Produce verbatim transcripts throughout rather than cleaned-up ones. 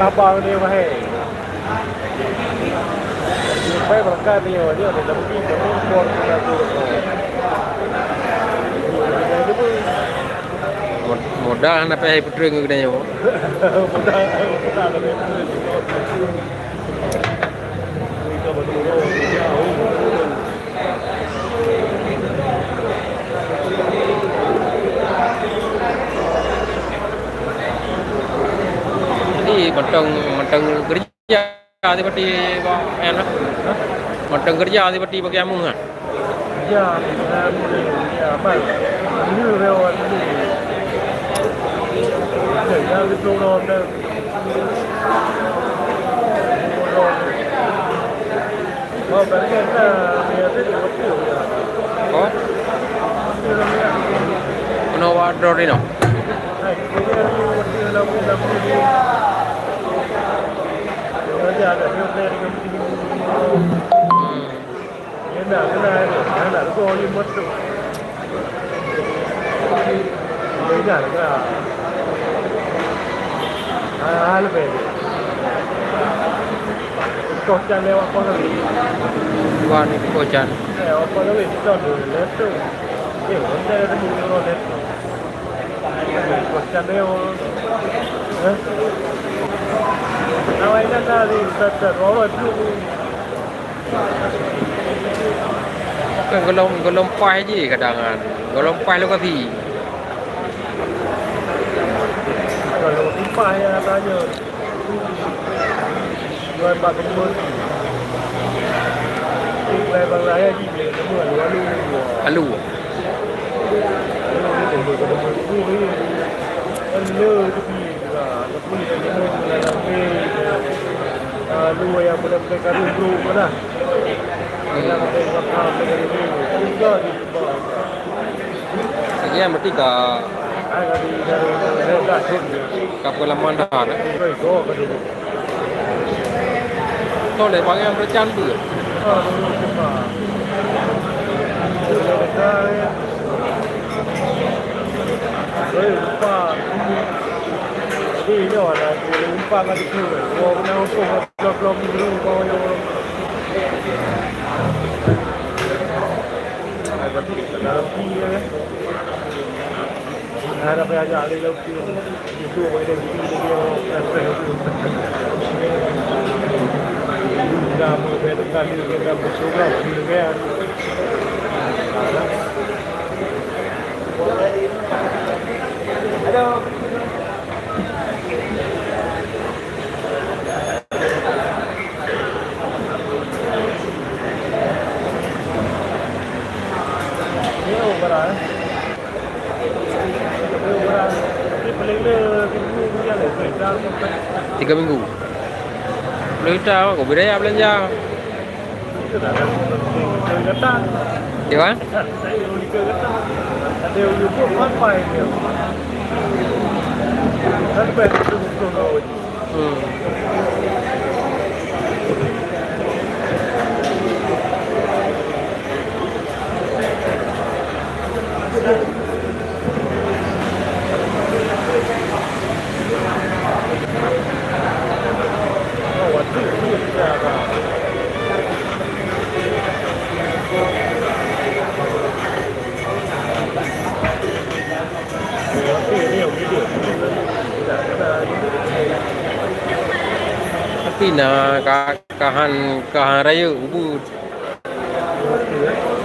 Abang dia wahai. Pai berangkat dia, dia ada lebih berkumpul dengan tu. Mod-, modal hana payah peutrön ngon geutanyoe. Modal, modal lebih. Jadi mantong, mantong keureuja seperti bak, anu, mantong keureuja seperti bagi amu, ha? Ya, ya, ya, baik. Ini lewat ini. Ya, ya, itu loh, dan Oh? Meunoe wak droe inoe? Hmm. Hana leubeh. Kocan lewat pon tadi. Wan itu kocan. Eh, apa tadi? Kita dulu letu. Eh, kita ada di dulu letu. Kocan lewat. Eh? Awak ini tadi, kita dulu. Kan gohlom, gohlom paih jih kadang kan. Gohlom paih lokasi. Gohlom paih ya tanya. Dua empat puluh. Ini bang raya jih, dia semua lalu. Lalu. Lalu. Lagi yang berarti ka, ka pengalaman dah, eh. Toleh pangai bercandu. Hei, lupa. Jadi, nyoe ada lupa kat situ. Gua kena hukum, belum, belum, belum, belum. Ada pi, ya. Ada apa aja, ada yang pi. Itu, ada yang pi, dia, dia, dia, dia. Dah, mau, dia tekan, dia, dia, dia, bersurat, dia, dia. Tiga minggu. Sepuluh juta, kok beda ya belanja? Iya kan? Hmm. Tapi na ka, kahan, kahan rayeuk ubit.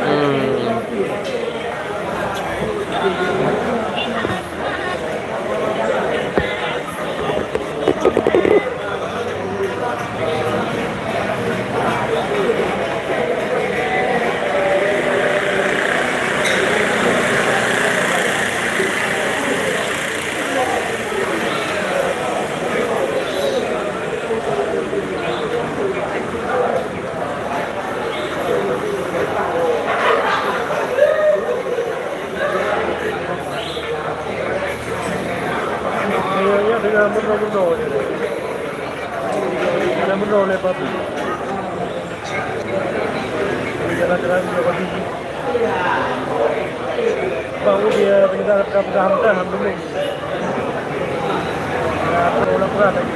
Hmm. Ayo, ya, dengan benar-benar je. Dengan benar lepas tu. Jalan-jalan juga pagi. Bang, dia tinggal dah, dah, dah, dah, dah. Ya, aku nak berat lagi.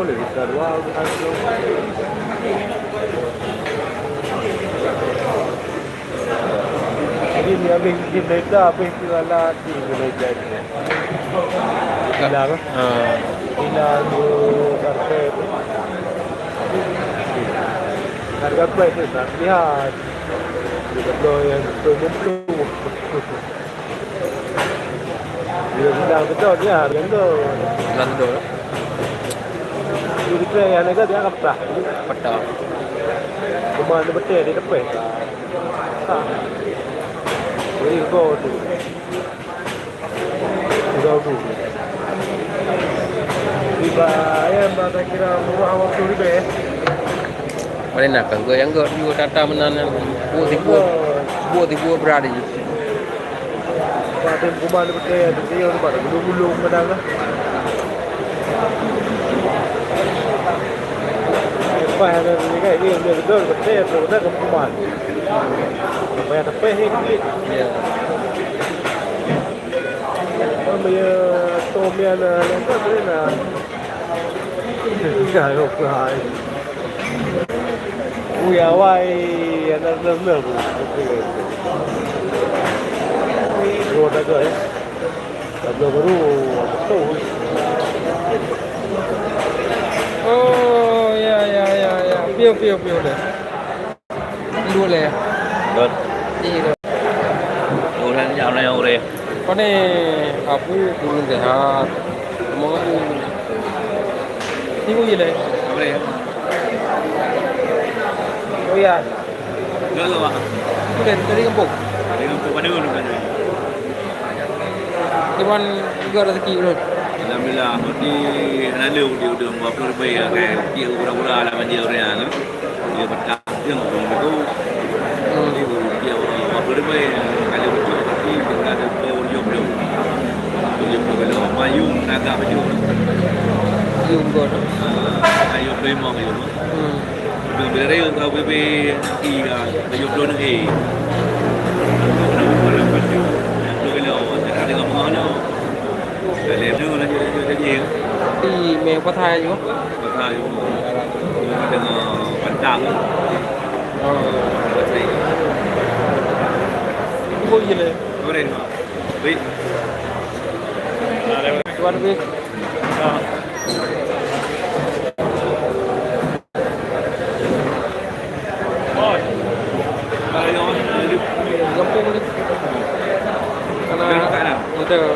boleh kita dua, bukan dua. Jadi, ni habis bikin berita, habis tu alat di Malaysia ni. Hilang, eh? Ha. Hilang tu karpet. Harga kuat tu tak lihat. Dia kata yang sepuluh lima puluh. Dia bilang betul dia, harga tu. Bilang betul. Pèng nyang lagèe nyan ka peutah. Peutah. Cuma di beutôi di teupeh. Peutah. Jadi, go tu. Tiga ribu. Tiba ayam, tak kira murah waktu ribèe. Paling nak kan gua yang gua dua tata menan, buat tiga, buat tiga berada je. Bak tem kuman di beutôi, di sini bak gulung-gulung kadang lah. Lepas ada ni kan, ini dia gedor beutôi, tu dah ke kuman. Payah teupeh ni sikit. Ya. Meunyoe tom nyan na, na, na, na. Ya, ya, ya. Ui, awai, anak enam enam. Dua tiga, ya. Tiga baru, betul. Oh, ya, ya, ya, ya. Piu, piu, piu deh. Dua lé. Dot. Iya, dot. Udah ni, udah yang udah. Pane abu kurang sehat. Mau aku. Ibu je deh. Boleh. Oh ya. Dua lah, Pak. Boleh, dari kampung. Dari kampung mana dulu kan? Cuman juga rezeki dulu. Alhamdulillah, berarti hana lé udeueng-udeueng dua puluh ribu ya, kayak rezeki gura-gura lah banjir orang kan. Dia bertang. Yang orang itu, hmm, dia orang waktu dia main, kalau betul, tapi kita ada orang job dia. Orang job dia kalau mayung, naga baju. Mayung god. Ah, mayung memang mayung. Hmm. Bila, bila raya kau bebe, iya, mayung belum lagi. Orang baju. Itu kalau orang tak ada ngomong. Di mé pasai nyoe. Pasai nyoe. Deungon pantang. Oh. Pasai. Ibu je le. Goreng. Baik. Tuan Bik. Gampông ni. Kana betul.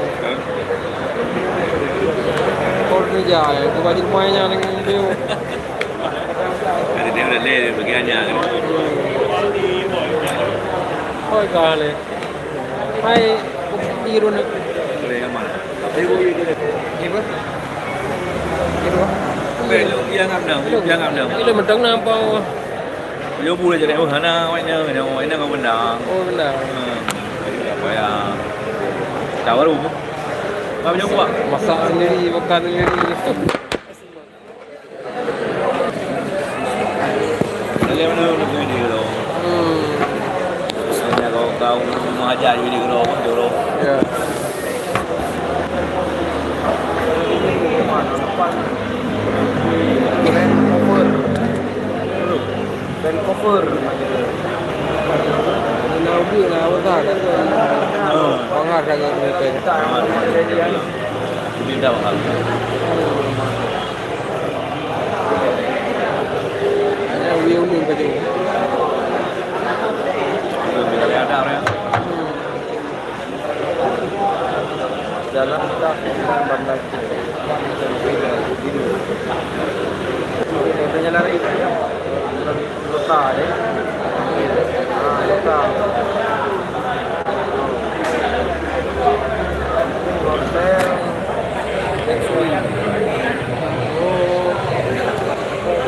Kau ni jai, aku baju rumah nya dengan dia. Ada dia dah leh bagian nya. Oi kale. Hai, irun. Boleh aman. Ibu. Ibu. Belum, dia ngam dah, dia ngam dah. Itu mentang nampak. Yo boleh jadi, oh, hana, awak ni, awak ni kau benda. Oh, benda. Hmm. Apa ya? Tahu baru. Kau punya buat. Masak sendiri, makan sendiri. Dalam mana nak pergi dia tu? Hmm. Hanya kau, kau mengajar diri kau, kau. Ya. Range Rover. Range Rover. Ina ubi na wata ka tu. Oh. Orang ada ka tu. Ini dah mahal.